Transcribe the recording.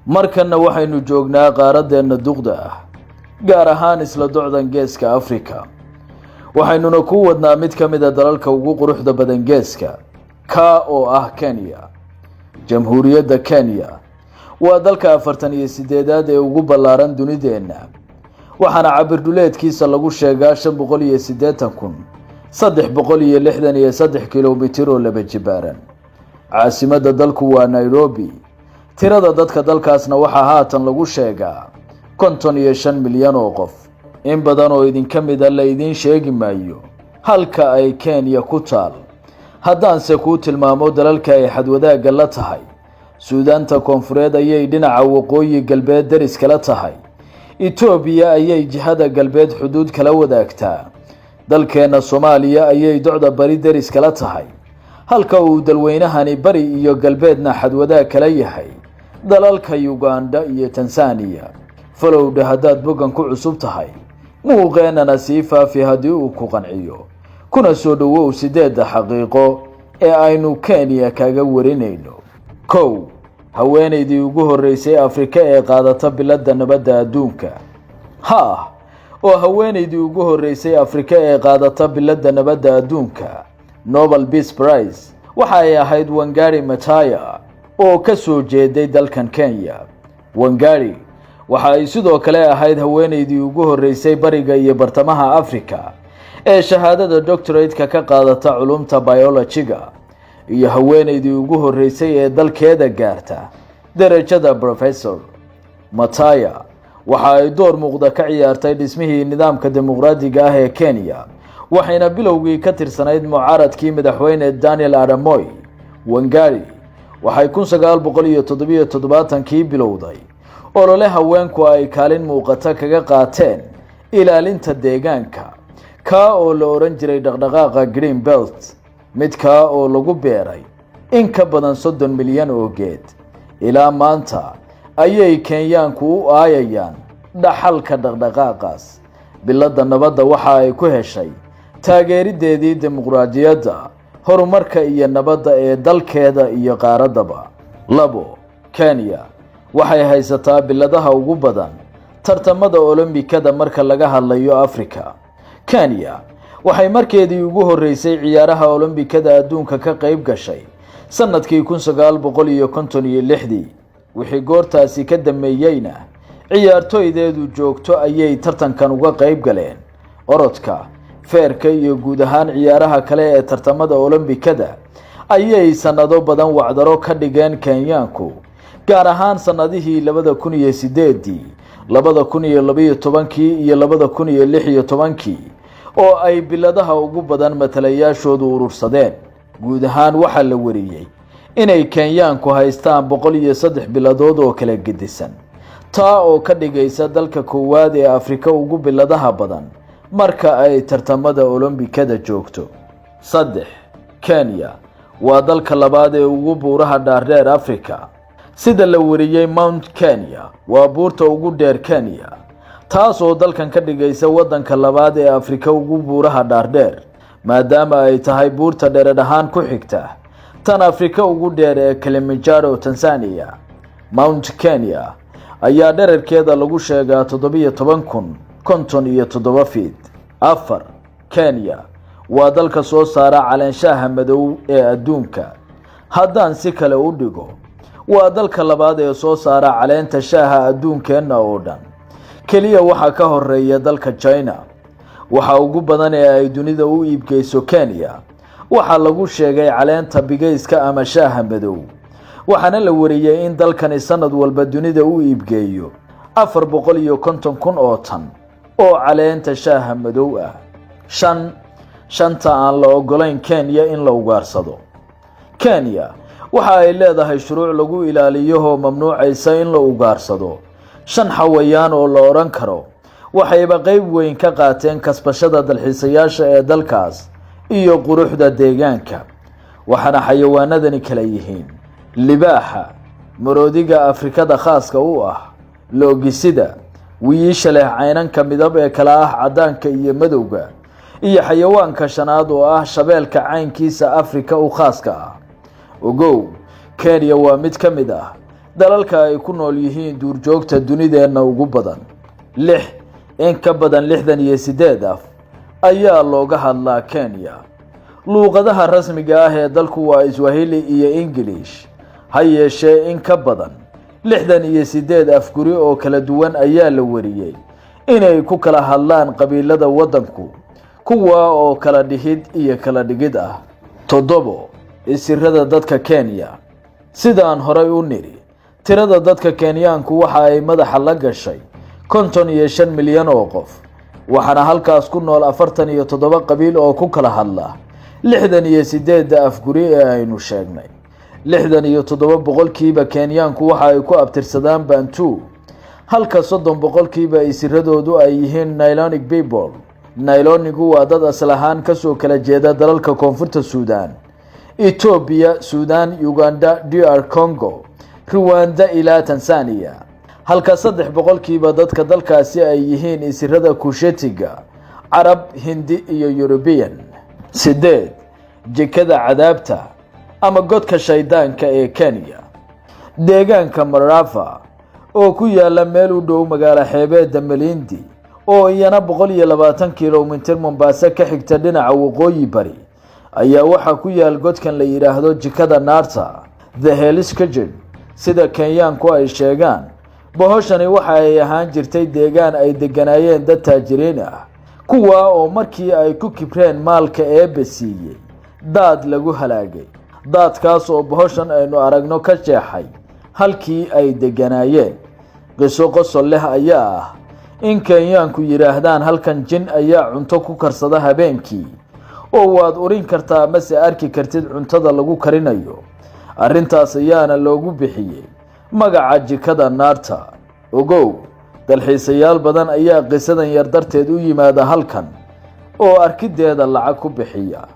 Markanna waxaynu joognaa qaaraddeenna duqda ah, gaar ahaan isla docdan Geeska Afrika. Waxaynuna ku wadnaa mid ka mida dalalka ugu quruxda badan geeska, ka oo ah Kenya. Jamhuuriyadda Kenya waa dalka 48aad ee ugu ballaaran dunideenna, waxaana cabir dhuleedkiisa lagu sheegaa 580,363 kilomitir oo laba jibaaran. Caasimadda dalku waa Nairobi. Tirada dadka dalkaasna waxaa haatan lagu sheegaa 55 milyan oo qof. In badan oo idinka mida la idiin sheegi maayo halka ay Kenya ku taal. Haddaanse kuu tilmaamo dalalka ay xadwadaagga la tahay, Suudaanta Koonfureed ayay dhinaca waqooyi galbeed deris kala tahay, Itoobiya ayay jihada galbeed xuduud kala wadaagtaa, dalkeenna Soomaaliya ayay docda bari deris kala tahay, halka uu dalweynahani bari iyo galbeedna xadwadaag kala yahay dalalka Yugandha iyo Tansaaniya. Follow-dha haddaad boggan ku cusub tahay, muuqeennana sii faafi haddii uu ku qanciyo, kuna soo dhowow sideedda xaqiiqo ee aynu Kenya kaga warinayno. 1, haweenaydii ugu horreysay Afrika ee qaadata biladda nabadda adduunka. Ha, oo haweenaydii ugu horreysay Afrika ee qaadata biladda nabadda adduunka, Nobel Peace Prize, waxa ay ahayd Wangari Maathai oo ka soo jeeday dalkan Kenya. Wangari waxa ay sidoo kale ahayd haweenaydii ugu horreysay bariga iyo bartamaha Africa ee shahaadada doctorate-ka ka qaadata culumta biology-ga iyo haweenaydii ugu horreysay ee dalkeeda gaarta derajada professor. Maathai waxa ay door muuqda ka ciyaartay dhismihii nidaamka dimuqraadiga ah ee Kenya, waxayna bilowgii ka tirsanayd mucaaradkii madaxweyne Daniel Arap Moi. Wangari waxay 1977kii bilowday olole haweenku ay kaalin muuqata kaga qaateen ilaalinta deegaanka, kaa oo la odhan jiray dhaqdhaqaaqa Green Belt, mid kaa oo lagu beeray in ka badan 30 milyan oo geed. Ilaa maanta ayay Kenyaanku u aayayaan dhaxalka dhaqdhaqaaqaas. Biladda nabadda waxa ay ku heshay taageerideedii dimuqraadiyadda, horumarka iyo nabadda ee dalkeeda iyo qaaraddaba. 2, Kenya waxay haysataa biladaha ugu badan tartamada Olombikada marka laga hadlayo Africa. Kenya waxay markeedii ugu horreysay ciyaaraha Olombikada adduunka ka qayb gashay sanadkii 1956dii. Wixii goortaasi ka dambeeyeyna ciyaartoydeedu joogto ayay tartankan uga qayb galeen. Orodka, feerka iyo guud ahaan ciyaaraha kale ee tartamada Olombikada ayay sanado badan wacdaro ka dhigeen Kenyaanku, gaar ahaan sanadihii 2008dii, 2012kii iyo 2016kii oo ay biladaha ugu badan matalayaashoodu urursadeen. Guud ahaan waxaa la wariyey inay Kenyaanku haystaan 103 biladood oo kala gedisan, taa oo ka dhigaysa dalka koowaad ee Afrika ugu biladaha badan marka ay tartamada Olombikada joogto. 3, Kenya waa dalka labaad ee ugu buuraha dhaardheer Africa. Sida la wariyey, Mount Kenya waa buurta ugu dheer Kenya, taas oo dalkan ka dhigaysa waddanka labaad ee Afrika ugu buuraha dhaardheer, maadaama ay tahay buurta dherer ahaan ku xigta tan Afrika ugu dheer ee Kilimanjaro, Tanzania. Mount Kenya ayaa dherarkeeda lagu sheegaa 17,057 feet. 4, Kenya waa dalka soo saara caleenshaha madow ee adduunka. Haddaan si kale u dhigo, waa dalka labaad ee soo saara caleenta shaaha adduunkeenna oo dhan. Keliya waxaa ka horeeya dalka China. Waxa ugu badan ee ay dunida u iibgeyso Kenya waxaa lagu sheegay caleenta bigayska ama shaaha madow, waxaana la wariyey in dalkani sanad walba dunida u iibgeeyo 450,000 oo tan oo caleenta shaaha madow ah. 5, shanta aan la ogolayn Kenya in la ugaarsado. Kenya waxa ay leedahay shuruuc lagu ilaaliyahoo mamnuucaysa in la ugaarsado shan xawayaan oo la odhan karo waxayba qeyb weyn ka qaateen kasbashada dalxiisayaasha ee dalkaas iyo quruxda deegaanka. Waxaana xayawaanadani kala yihiin libaaxa, maroodiga Afrikada khaaska u ah, loogisida, wiiisha leh caynanka midab ee kala ah caddaanka iyo madowga, iyo xayawaanka shanaad oo ah shabeelka caynkiisa Afrika u khaaska ah. Ogow, Kenya waa mid ka mid ah Dalalka ay ku nool yihiin duurjoogta dunideenna ugu badan. Lix, in ka badan 68 af ayaa looga hadlaa Kenya. Luuqadaha rasmiga ah ee dalku waa Iswahili iyo Ingilish. Ha yeeshee, in ka badan 68 afguri oo kala duwan ayaa la wariyey inay ku kala hadlaan qabiilada waddanku, kuwa oo kala dhihid iyo kala dhigid ah. Toddobo, isirada dadka Kenya. Sidaan horay u nidhi, tirada dadka Kenyaanku waxa ay madaxa la gashay 55 milyan oo qof, waxaana halkaas ku nool 47 qabiil oo ku kala hadla 68-da afguri ee aynu sheegnay. 67% Kenyaanku waxa ay ku abtirsadaan Bantu, halka 30% isiradoodu ay yihiin Nilotic people. Nilonigu waa dad asal ahaan kasoo kala jeeda dalalka Koonfurta Suudaan, Etoobiya, Suudaan, Uganda, DR Congo, Ruwanda ilaa Tanzania, halka 3% dadka dalkaasi ay yihiin isirada Kushetiga, Carab, Hindi iyo Yurubiyan. Sideed, jikada cadaabta ama godka shaydaanka ee Kenya. Deegaanka Marafa oo ku yaala meel u dhow magaalo xeebeedda Malindi, oo iyana 120 kilomitir Mombaaso ka xigta dhinaca waqooyi bari, ayaa waxaa ku yaal godkan la yidhaahdo jikada naarta, The Hell's Kitchen, sida Kenyaanku ay sheegaan. Bohoshani waxa ay ahaan jirtay deegaan ay degganaayeen dad taajiriin ah, kuwa oo markii ay ku kibreen maalka Eebbe siiyey daad lagu halaagay, daadkaas oo bohoshan aynu aragno ka jeexay halkii ay degganaayeen. Qiso qosol leh ayaa ah in Kenyaanku yidhaahdaan halkan jin ayaa cunto ku karsada habeenkii, oo waad urin kartaa mase arki kartid cuntada lagu karinayo. Arrintaas ayaana loogu bixiyey magaca jikada naarta. Ogow, dalxiisayaal badan ayaa qisadan yar darteed u yimaada halkan oo arkideeda lacag ku bixiya.